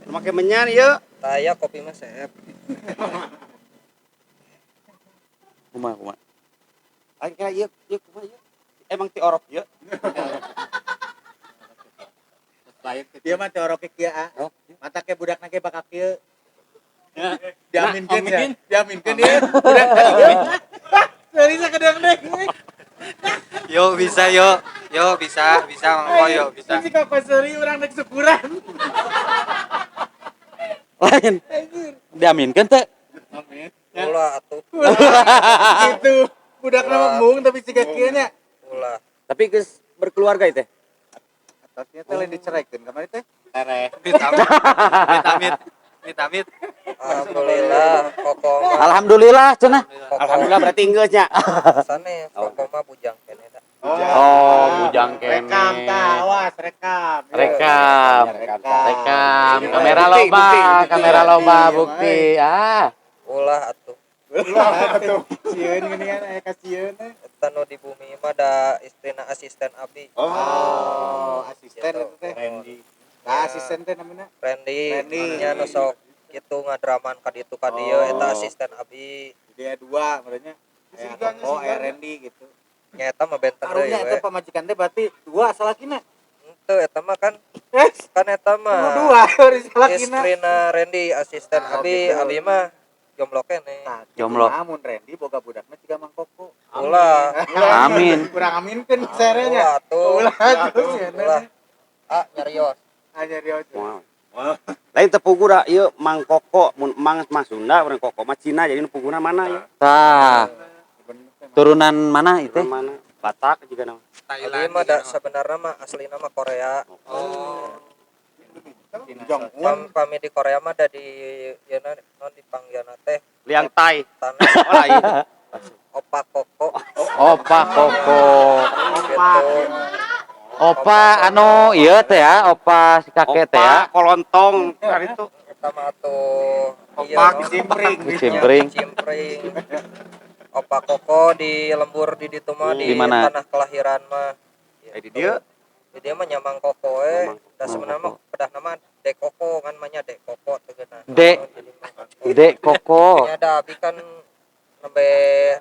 Make menyan ieu. Taya kopi mah seep. Kumaha kumaha. Aing kira ieu ieu kumaha ieu? Emang ti orok ieu. Dia mah teh orok kieu ah. Mata ke budakna ge bakal kieu. Diaminkeun ya. Diaminkeun ieu. Budak ieu. Sorry sakedeung deh. Yo bisa yo. Yo bisa, bisa Mang Koko yo bisa. Si Koko Seri urang rek syukuran. Lain. Diaminkeun teh. Amin. Ulah atuh. Gitu. Budakna mah embung tapi siga kieu nya. Ulah. Tapi geus berkeluarga ieu teh. Atasnya teh lain diceraikeun kamari teh. Tereh. Amit amit. Amit amit. Alhamdulillah Koko mah. Alhamdulillah cenah. Alhamdulillah berarti geus nya. Sanes Koko mah bujang keneh da. Oh, bujang keneh. Rekam tah, awas rekam. Rekam. Rekam. Kamera loba, kamera loba bukti. Ah. Ulah atuh. Ulah atuh. Sieun geuningan aya kasieun. Eta nu di bumi mah da istrina asisten abdi. Oh, asisten itu teh. Randy. Nah, asisten teh namina Randy. Nya nu sok kitu ngadraman ka ditu ka dieu eta asisten abdi. Dia dua merenya. Aya Koko, aya Randy gitu. Nya eta mah benten deui we. Eta pamajikan teh berarti dua salakina. Henteu eta mah kan kan eta mah dua salakina. Istrina Randy asisten abdi, abdi mah jomblo keneh. Jomblo. Amun Randy boga budakna ciga Mang Koko. Ulah. Amin. Kurang aminkeun serenya. Ulah atuh. Ulah. Ah nyarios. Ah nyarios. Lain teu pugu da ieu Mang Koko mun Mang mah Sunda urang Koko mah Cina jadi nu puguna mana ieu? Tah. Turunan mana itu? Mana? Batak juga nama. Thailand mah da sebenarnya mah aslina mah Korea. Oh. Pami di Korea mah da di ieu non dipanggilna teh Liang Tai. Tanah. Oh lain. Opa Koko. Opa Koko. Gitu. Opa anu ieu teh ya, opa si kakek teh ya. Opa kolontong kan itu. Eta mah atuh Opa kicimpring. Kicimpring. Kicimpring. Opa Koko di lembur di ditu mah di tanah kelahiran mah. Eh di dieu. Di dieu mah nyamang Koko we. Da sebenarnya mah pedah nama Dek Koko kan mah nya Dek Koko teh geuna. Dek Koko. Nya da abi kan nembe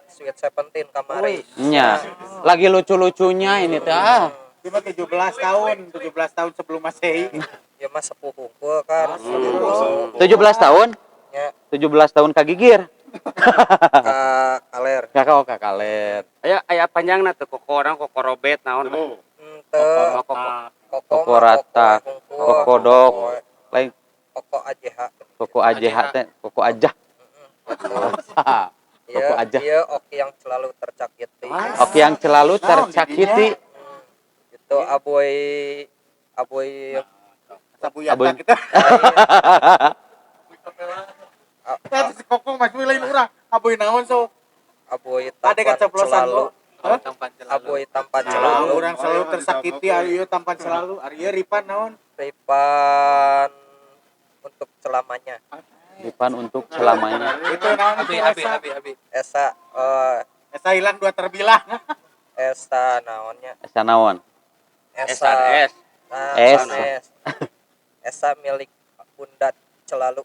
Sweet Seventeen kamari. Nya. Lagi lucu-lucunya ini teh ah. Cuma 17 tahun, 17 tahun sebelum Masehi. Ya mah sepuh hungkul kan. 17 tahun? Ya. 17 tahun kagigir. Ka kaler. Kakak oh ka kaler. Aya aya panjangna teh Koko orang Koko Robet naon. Henteu. Koko Koko rata, Koko dok. Lain Koko AJH. Koko AJH teh, Koko ajah. Koko ajah. Iya, Oki yang selalu tercakiti. Oki yang selalu tercakiti. Itu aboy aboy Sabu kita. Tah si Koko mah lain urang. Aboy naon so? Aboy tampan selalu. Aboy tampan selalu. Urang selalu tersakiti, ari ieu tampan selalu. Ari ieu Ripan naon? Ripan untuk selamanya. Ripan untuk selamanya. Itu naon itu Abi Abi Abi. Esa Esa hilang dua terbilah. Esa naonnya? Esa naon? Esa S. S. Esa milik Bunda Celalu.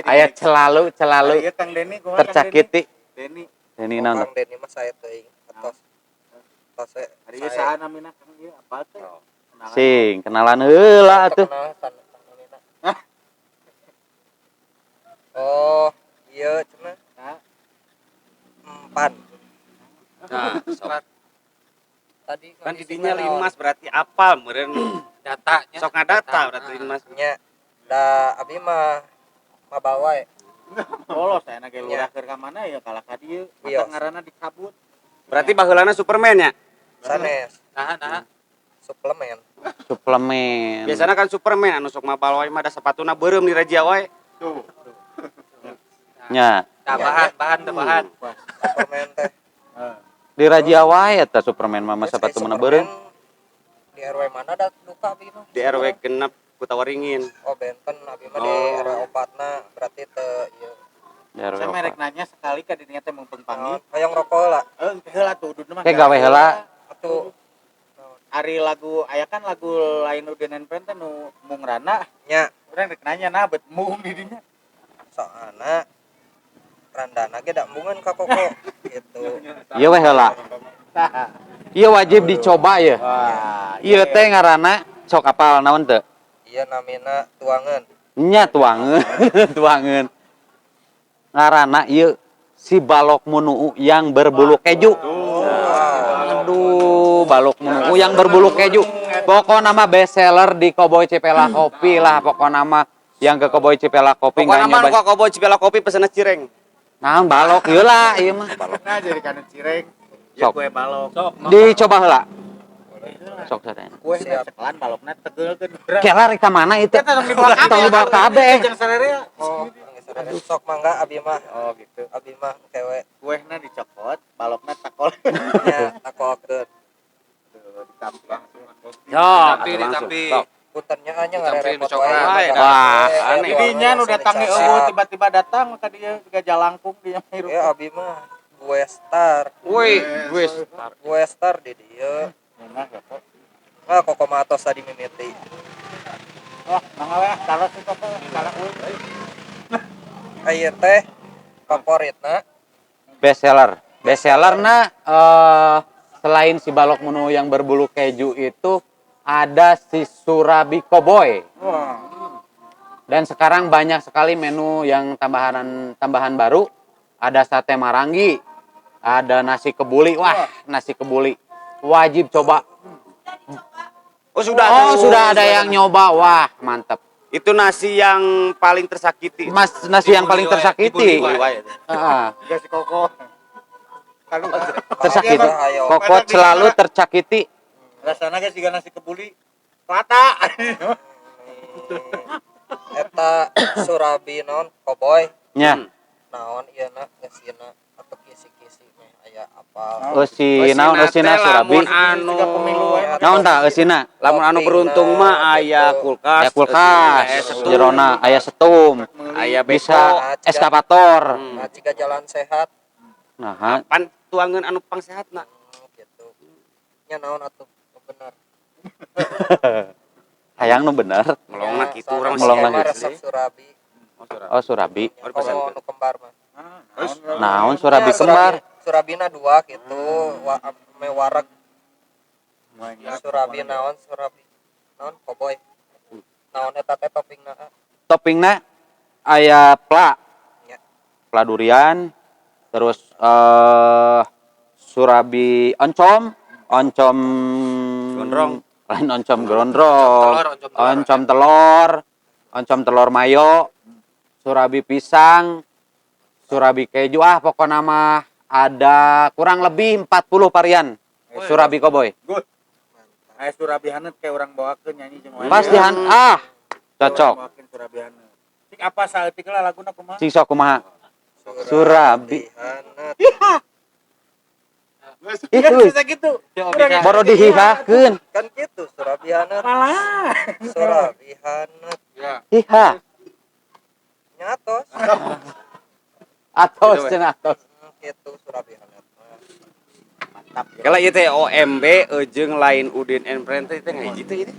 Ayat celalu celalu Kang Deni tercakiti. Deni. Deni naon? Kang Deni mah saya teuing atos. Tos Ari ieu saha namina Kang ieu apa teh? Sing kenalan heula atuh. Oh, iya cenah. Empan. Nah, sok. Tadi kan didinya limas berarti apal meureun datanya. Sok ngadata berarti limas. Nya. Da abi mah mabawa. Polos aya ge lurah keur ka mana ya kalah ka dieu. Mata ngaranna dicabut. Berarti baheulana Superman nya? Sanes. Nah. Suplemen. Suplemen. Biasana kan Superman anu sok mabal wae mah da sapatuna beureum di rajia wae. Tuh. Nya. Nah, bahan. Superman teh. Di rajia wae eta Superman mah sepatu mana beureum. Di RW mana da duka abi mah? Di RW 6 Kutawaringin. Oh, benten abi mah di RW 4 na berarti teu ieu. Di RW Saya 4. merek nanya sekali ka dinya teh mumpung panggih. Hayang rokok heula. Heeh, heula tuh udud mah. Kayak gawe heula. Atuh Ari lagu aya kan lagu lain Udin and Friend teh nu Mung Rana. nya Urang rek nanya nah bet mung di dinya. soalna randana ge da embungeun ka Koko gitu. Ieu we heula. Ieu wajib dicoba ya. Wah, Ieu teh ngaranna sok apal naon teu? Ieu namina tuangeun. Nya tuangeun, tuangeun. Ngaranna ieu si balok munuu yang berbulu keju. Aduh, balok munuu yang berbulu keju. Pokokna mah best seller di Koboy Cipela Kopi lah, pokokna mah yang ke Koboy Cipela Kopi Pokokna nggak mah nyoba. nu ka Koboy Cipela Kopi pesenna cireng. Nah, balok ieu lah ieu mah. Nah jadi kana cireng. Ya Sok. kue balok. Sok. Dicoba heula. Sok sadayana. Kue Siap. sekelan balokna tegeulkeun urang. Kela rek ka mana itu? Kita tong dibawa kabeh. Tong dibawa kabeh. Jeung sarerea. Oh, sok mangga abi mah. Oh gitu. Abi mah kewe Kuehna dicokot, balokna takol. nya takolkeun. Sok, Tapi atuh langsung. tapi Sok. Puntennya nya Ditampi ngarerepot nu coklat. wae. Wah, aneh. Dinya nu datang eueuh tiba-tiba datang ka dieu juga jalangkung dia hirup. Ya abi mah gue star, Woi, wis. gue star di dieu. Nah, ya kok. Ah Koko mah atos tadi mimiti. Wah, mangga we ah, kalau si koko salah eueuh. Ieu teh favoritna Best seller. Best seller na selain si balok menu yang berbulu keju itu ada si Surabi Koboy. Dan sekarang banyak sekali menu yang tambahan tambahan baru. Ada sate maranggi, ada nasi kebuli. Wah, nasi kebuli. Wajib coba. Oh, sudah. Oh, sudah ada yang nyoba. Wah, mantep. Itu nasi yang paling tersakiti. Mas, nasi yang paling tersakiti. Dibuli wae. Heeh. Juga si koko. Kalau Tersakiti. Ayo. Koko selalu tersakiti. rasana ge siga nasi kebuli. Rata. Eta Surabi naon Koboy Nya. naon ieu na geusina atau kisi-kisi meh aya apal. Eusi naon eusina teh Surabi. lamun anu Siga pemilu wae. Naon tah eusina? Lamun anu beruntung mah aya kulkas, Aya kulkas, aya setum, jerona aya setum, aya beko. bisa eskavator. Nah, jika jalan sehat Nah, Pan tuangeun anu pangsehatna. gitu. Nya naon atuh nu bener. hayang nu bener. Melongna Ya, kitu urang Melongna soalna gitu. resep Surabi. Oh, Surabi. Nya Oh, dipesan. komo nu kembar mah. Naon Surabi Ya, kembar? Surabina dua gitu, wa me wareg Surabi naon Surabi naon Koboy. Naon eta teh toppingna? Toppingna aya pla. Ya. Pla durian, terus surabi oncom, oncom Gondrong. Lain oncom gondrong. Telur, oncom telur. Oncom telur, oncom telur mayo, surabi pisang, surabi keju. Ah, pokoknya mah ada kurang lebih 40 varian surabi Koboy. Aya Surabi haneut kayak orang bawakeun nyanyi jeung wae. Pasti han ah cocok. Bawakeun Surabi haneut. Cik apa saeutik lah laguna kumaha? Cing sok kumaha? Surabi. Haneut. Ih, euy, Bisa gitu. baru dihihakeun. Kan gitu Surabi haneut. Malah. Surabi haneut. Ya. Hiha. Nyatos. Atos Gitu, we. cenah atos. Gitu Surabi haneut. mah. Mantap. Kala ieu teh OMB jeung lain Udin and Friend teh teh ngahiji teh ieu teh.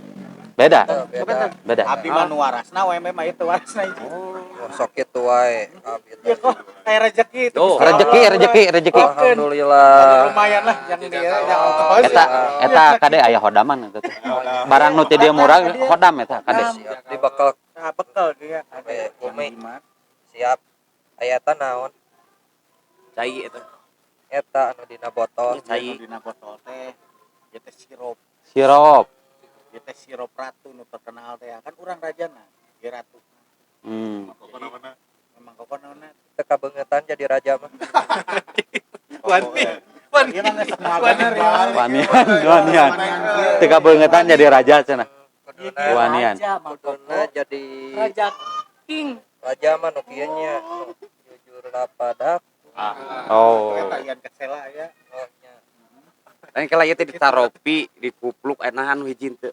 Beda, Teu, beda. beda. Abi mah nu warasna OMB mah itu warasna hiji. Oh, sok kitu wae abi Ya teh. kok kayak rezeki itu. Tuh. Rezeki, rezeki, rezeki. Alhamdulillah. Lumayan lah yang Tidak dia tahu. yang ongkos. Eta eta kade aya hodaman eta teh. Barang nu ti dieu murah hodam eta kade. Siap dibekal Nah, bekal dia. Sampai bumi. Jimat. siap. Aya eta naon? Cai eta. Eta anu dina botol. Cai. Dina botol teh. Ieu teh sirup. Sirup. Ieu teh sirup ratu nu terkenal teh kan urang rajana, ieu ratu. Memang koko naonna. Teu kabeungetan jadi raja mah. Wani. Wani. Ieu mah geus moal bener ya. Wanian, wanian. Teu kabeungetan jadi raja cenah. Kuduna Wanian. Raja Mang kuduna Koko. jadi Raja King. raja mah nu kieu nya. Nu Jujurlah padaku. Oh. Eta ian kesela ya. Oh, nya. Lain kala ieu teh ditaropi, dikupluk enahan hiji teu.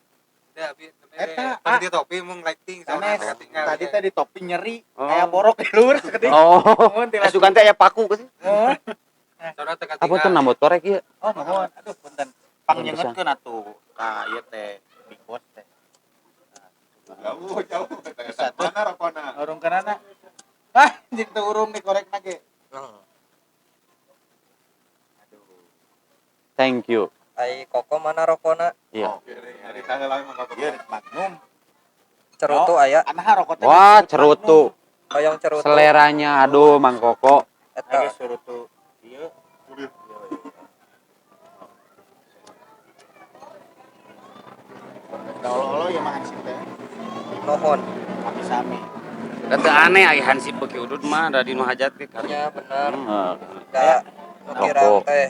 Teu abi Eta, pan di topi mung lighting Sanes. soalnya tinggal. Tadi teh di topi nyeri, Oh. aya borok di luhur sakedik. Oh, Nuhun tilas. Asukan teh aya paku ke sih. Nuhun. Soalnya teu apa tuh nambut korek ieu? Oh, nuhun. Aduh, punten. Pangnyengetkeun atuh ka ieu teh Big Boss teh. Jauh, jauh. Bisa tuh. Mana rokona? Urungkeunana. Ah, jeung teu urung di korekna ge. Aduh. Thank you. Ai Koko mana rokona? Iya. Hari tanggal lain mah Ieu Magnum. Cerutu aya, Anaha rokok teh Wah, disebut cerutu. hoyong cerutu. Seleranya aduh Mang Koko. Magnum. Eta Lagi cerutu. Ieu. Da olo-olo ya mah hansip teh. nuhun. Sami-sami. Da teu aneh ai hansip beuki udud mah da di nu hajat ge kali. Nya bener. Heeh. Da nu kirang Rokok. teh.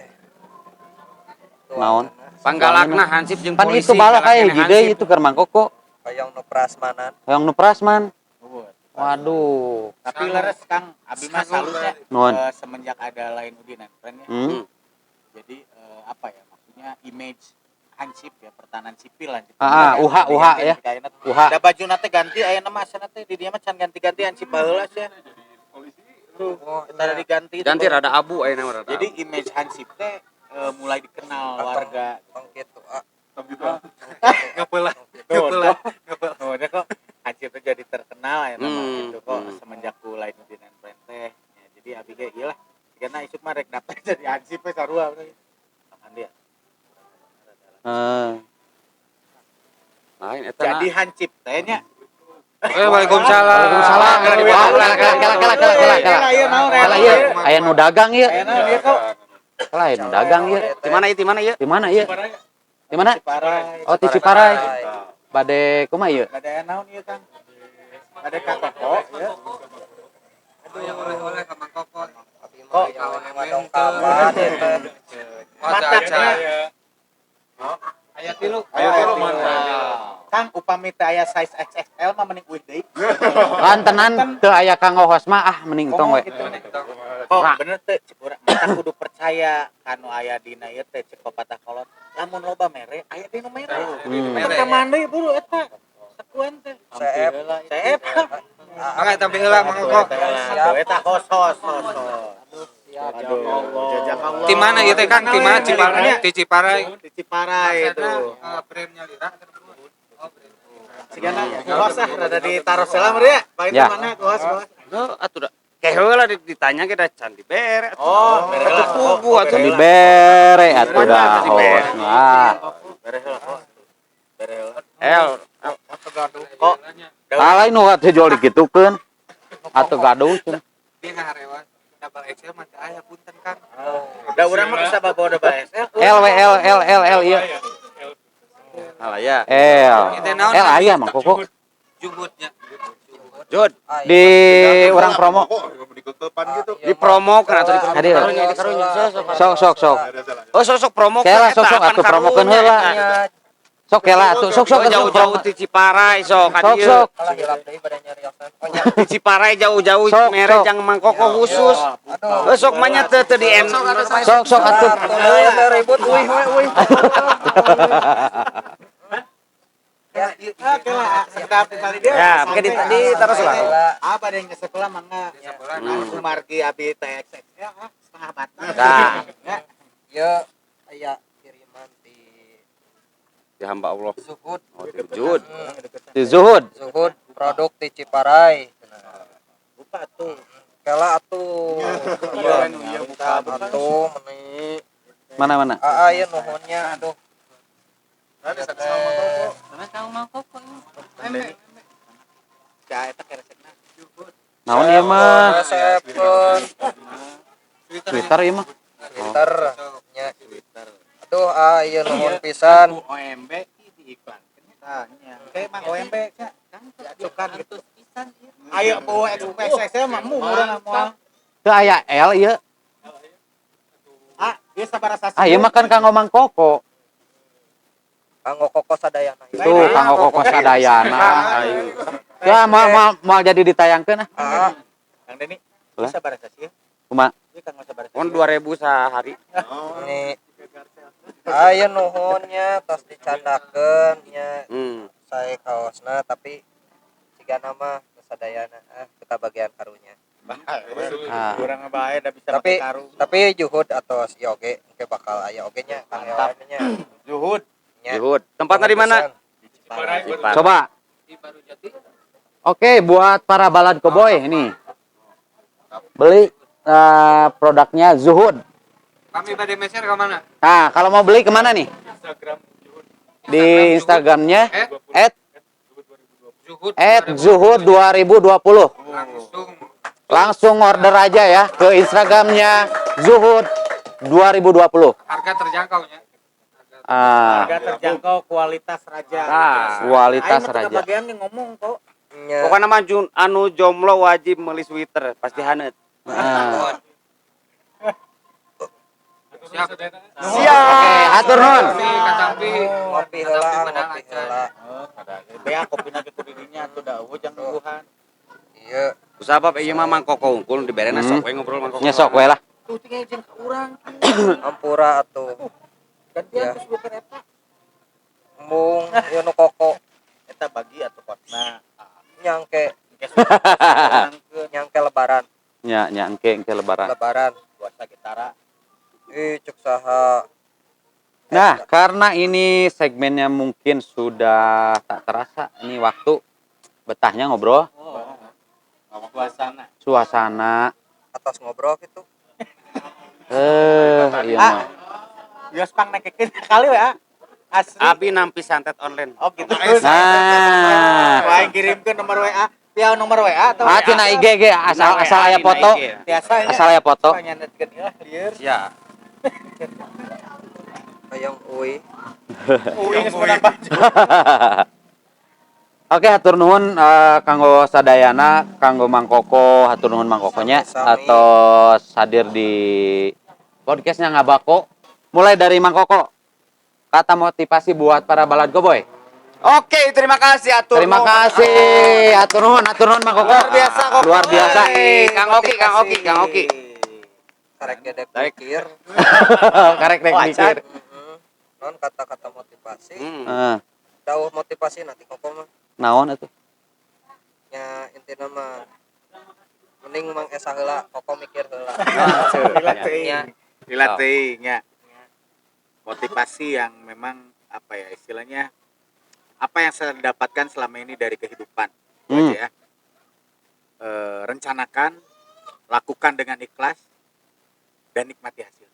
Naon? Panggalakna hansip jeung Pan polisi. itu balak galak aya keneh hiji deui hansip. itu keur Mang Koko. Hoyong nu prasmanan. Hoyong nu prasman. Nuhun. Waduh. Tapi leres Kang, abi mah salutnya Nuhun. Semenjak ada lain Udin and Friend ya. Jadi apa ya maksudnya image hansip ya pertahanan sipil hansip. Ah, ah, UH, UH ya. UH. Da bajuna teh ganti aya nama asana teh di dieu mah can ganti-ganti hansip baheula sia. Tuh, Oh, tara diganti. Ganti rada abu ayeuna mah rada. Jadi image hansip teh mulai dikenal Atau- warga. Tong kitu ah. Ngapelah. Tuh, Ngapelah. tuh. Oh, dia kok hansip teh jadi terkenal ya nama gitu kok semenjak ku lain Udin and Friend teh. Ya, jadi abi ge ieu lah. Karena isuk mah rek daftar jadi hansip we sarua. Kapan dia? Heeh. Lain eta Jadi hansip teh nya. Eh, Waalaikumsalam. Waalaikumsalam. Wah, kela kela kela kela kela kela kela. Ieu naon Kela ieu aya nu dagang ieu. Aya naon ieu kok? Kela aya nu dagang ieu. Di mana ieu? Di mana ieu? Di mana ieu? Di mana? Ciparai. Oh, di Ciparai. Bade kumaha ieu? Bade aya naon ieu Kang? Bade ka koko ieu. Aduh, yang oleh-oleh ka Mang Koko. Abi mah Kok? hoyong ngadongkapan ieu teh. Oh, aca. Aya tilu. Ayo tilu mantap. Kang upami teh aya size XXL mah mending uih deui. Lantenan teu aya kanggo host mah ah mending tong we. Gitu. Kok Ra. bener teh cek urang mata kudu percaya kanu aya dina ieu teh cek pepatah kolot. Lamun loba mere aya dina mere. Eta ka mana deui buru eta? Sekuan teh. Seep. Seep. Mangga tampil heula Mang Koko. Tuh, eta hos hos hos. hos. Siap. Aduh, jazakallah. Di mana ieu teh Kang? Di mana Ciparai? Di Ciparai. Di Ciparai itu. Maksudna, brandnya lira. Oh, brand. Sigana kuhos ah rada ditaros heula meureun ya. Pak itu Ya. mana kuhos kuhos. Heuh, atuh da. Ke heula ditanya ge da can dibere. Oh, bere heula. Atuh pugu atuh. Can dibere atuh dah host mah. Bere heula kok. Bere heula. El, Kok Ah lain nu teh jual dikitukeun. Atuh gaduh cenah. Dia ngaharewan. Double XL mah teu aya punten Kang. Da urang mah bisa bawa double XL. L W L L L L ieu. Alah ya. L. Ieu teh naon? L aya Mang Koko. Juhudnya. Jod, Di urang promo. Kok diketepan gitu. di promo kan atuh di promo. Hadir. Karunya di karunya. Sok sok sok. Oh, sosok promo Kela sok-sok atuh promokeun heula. Sok kela atuh sok sok jauh-jauh sok ti Ciparai sok ka sok dieu. sok. Kalah hilap deui bade nyariosan. Oh nya. Di Ciparai jauh-jauh Sok, mere sok. jang Mang Koko khusus. Aduh. Oh, sok mah nya teu teu di M. Sok sok atuh. Atuh teh ribut uih we uih. Ya, Ah, kela sekedap kali dia. Ya, pakai di tadi terus lah. Ah, pada yang sekolah mangga. Kumargi abi teh XXL ah, setengah batang. Nah. Ya. Ieu aya kiriman di Di hamba Allah. Zuhud. Oh, di Jud. Di Zuhud. Zuhud produk di Ciparai. Lupa tuh. Kela atuh. Iya, iya buka buka. Atuh meni. Mana mana? Aa ieu nuhunnya aduh. Ada satu sama Koko. Ya, eta keresekna. Naon ieu mah? Resepkeun Twitter ieu mah. Twitter nya. Aduh ah ieu nuhun pisan. Bu OMB diiklankeun tanya. Kayak mah OMB nya kan cukan gitu. Ayo bu XXL mah murah moal. Teu aya L ieu. Ah, ieu sabaraha sasi. Ah ieu mah kan kanggo Mang Koko. Kanggo Koko sadayana. Tuh kanggo Koko sadayana. Ya moal moal moal jadi ditayangkeun ah. Ah, Kang Deni, Lah? sabaraha sasi? Kumaha? Ieu kanggo sabaraha Pon 2000 sehari. ini. Ah ieu nuhunnya tos dicandakeun nya. mah sadayana kita bagian karunya. Ah. Kurang bae da bisa Tapi make karung. tapi juhud atau si oge engke bakal aya oge nya Kang Mantap. Ewan nya. Zuhud. Nya. Juhud. Tempatnya di mana? Di Ciparai. Ciparai. Coba. Di Baru Jati. Oke, buat para balad koboy ini. Beli produknya Zuhud. Kami pada meser ke mana? Nah, kalau mau beli kemana nih? Instagram Juhud Di Instagramnya Eh, at Zuhud. @zuhud 2020. Langsung. Langsung order aja ya ke Instagramnya Zuhud 2020. Harga terjangkau nya. Ah, Harga terjangkau, kualitas raja. Nah. kualitas Aing mah teu raja. kebagian nih ngomong kok. Nya. Pokoknya mah anu jomblo wajib meuli sweater, pasti haneut. Ah. Siap. Siap. Oke, hatur nuhun. Ngopi, katampi. Ngopi heula, Katampi menang ngopi acan. heula. Oh, kada. Bea kopina ge kudu dinya atuh da eueuh jang nungguhan. Iya. Kusabab ieu mah Mang Koko unggul diberena Hmm. sok we ngobrol Mang Koko. Nya sok we lah. Tuh tinggal jeung ka urang. Ampura atuh. Gantian Ya. terus bukan eta. Embung ieu nu koko Eta bagi atuh kotna. nyangke Engke urangkeun nyangke lebaran, Nya nya engke engke lebaran. lebaran. puasa gitara. Ih, cuk saha. Nah, karena ini segmennya mungkin sudah tak terasa ini waktu betahnya ngobrol Oh. Suasana. suasana Atas ngobrol gitu. iya mah. Geus pang nekekeun kali we, ah. Asli. Abi nampi santet online. Oh gitu. Nah. Wah, aing kirimkeun nomor WA. Tia nomor WA atau Ah, tina IG ge asal asal aya foto. Tiasa nya. Asal aya foto. Panyanetkeun ieu lieur. Ya. Hayang uy. Uy geus menang baju. Oke, hatur nuhun kanggo sadayana, kanggo Mang Koko, hatur nuhun Mang Kokonya Sami-sami. atau hadir di podcastnya Ngabako. Mulai dari Mang Koko. Kata motivasi buat para balad goboy. Oke, terima kasih atur. Terima kasih, hatur nuhun Mang Koko. Luar biasa Koko. Luar biasa. Kang Oki, Kang Oki, Kang Oki. Karek gedek mikir. Karek rek Oh, mikir. Heeh. Non kata-kata motivasi. Hmm. Heeh. Jauh motivasi nanti koko mah. Naon atuh? Nya intina mah mending Mang Esa heula, koko mikir heula. Lila teuing. Nya. Lila teuing nya. Motivasi yang memang apa ya istilahnya apa yang saya dapatkan selama ini dari kehidupan Itu aja ya. Rencanakan, lakukan dengan ikhlas dan nikmati hasil.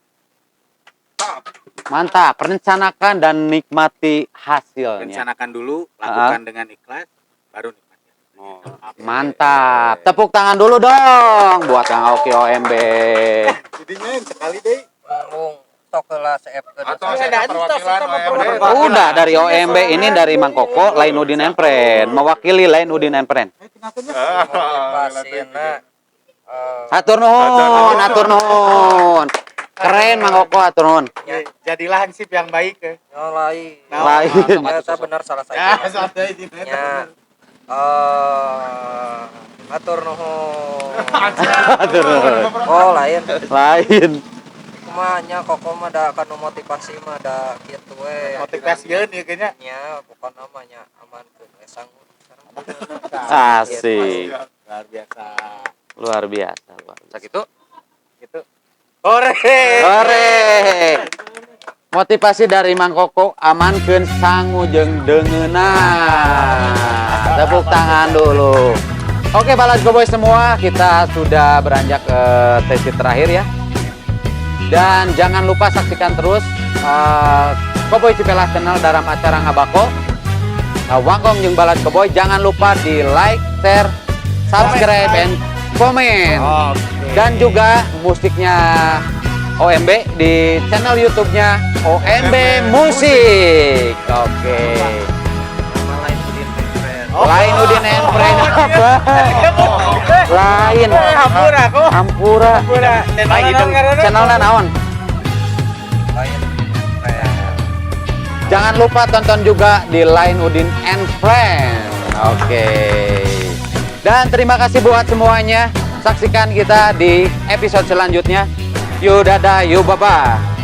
Mantap, rencanakan dan nikmati hasilnya. Rencanakan dulu, lakukan dengan ikhlas, baru nikmati hasilnya. Oh. Mantap. Tepuk tangan dulu dong buat Kang Oki OMB. Jadinya yang sekali deh. Embung sok heula seepkeun. Atau saya perwakilan OMB. Udah dari OMB ini dari Mang Koko, lain Udin and Friend, mewakili lain Udin and Friend. Motivasina Hatur nuhun, hatur nuhun. Keren Mang Koko, hatur nuhun. Ya. Jadilah hansip yang baik ya. nya lain. Lain. Eta benar salah Ya, saya. santai di Nya atur nuhun. Hatur nuhun. Oh, lain. Lain. Kumaha nya koko mah da kanu motivasi mah da kitu we. Motivasieun ieu kayaknya. Nya pokona mah nya amankeun we sanggup. Asik. Luar biasa. Luar biasa, luar biasa. Sakitu. Gitu. Hore. Hore. Motivasi dari Mang Koko amankeun sangu jeung deungeunna. Tepuk tangan dulu. Oke, balad Cowboy semua, kita sudah beranjak ke sesi terakhir ya. Dan jangan lupa saksikan terus Cowboy Cipelah Channel dalam acara Ngabako. Wangkong jeung Balad Cowboy, jangan lupa di like, share, subscribe, and comment. Dan juga musiknya OMB di channel YouTube-nya OMB Musik. Oke. Nama lain Udin and Friend. Lain Udin and Friend apa? Lain. Hampura kok. Hampura. Hampura. Channelna naon? Lain Udin and Friend. Jangan lupa tonton juga di Line Udin and Friend. Oke. Dan terima kasih buat semuanya. Saksikan kita di episode selanjutnya. Yuk dadah, yuk bye-bye.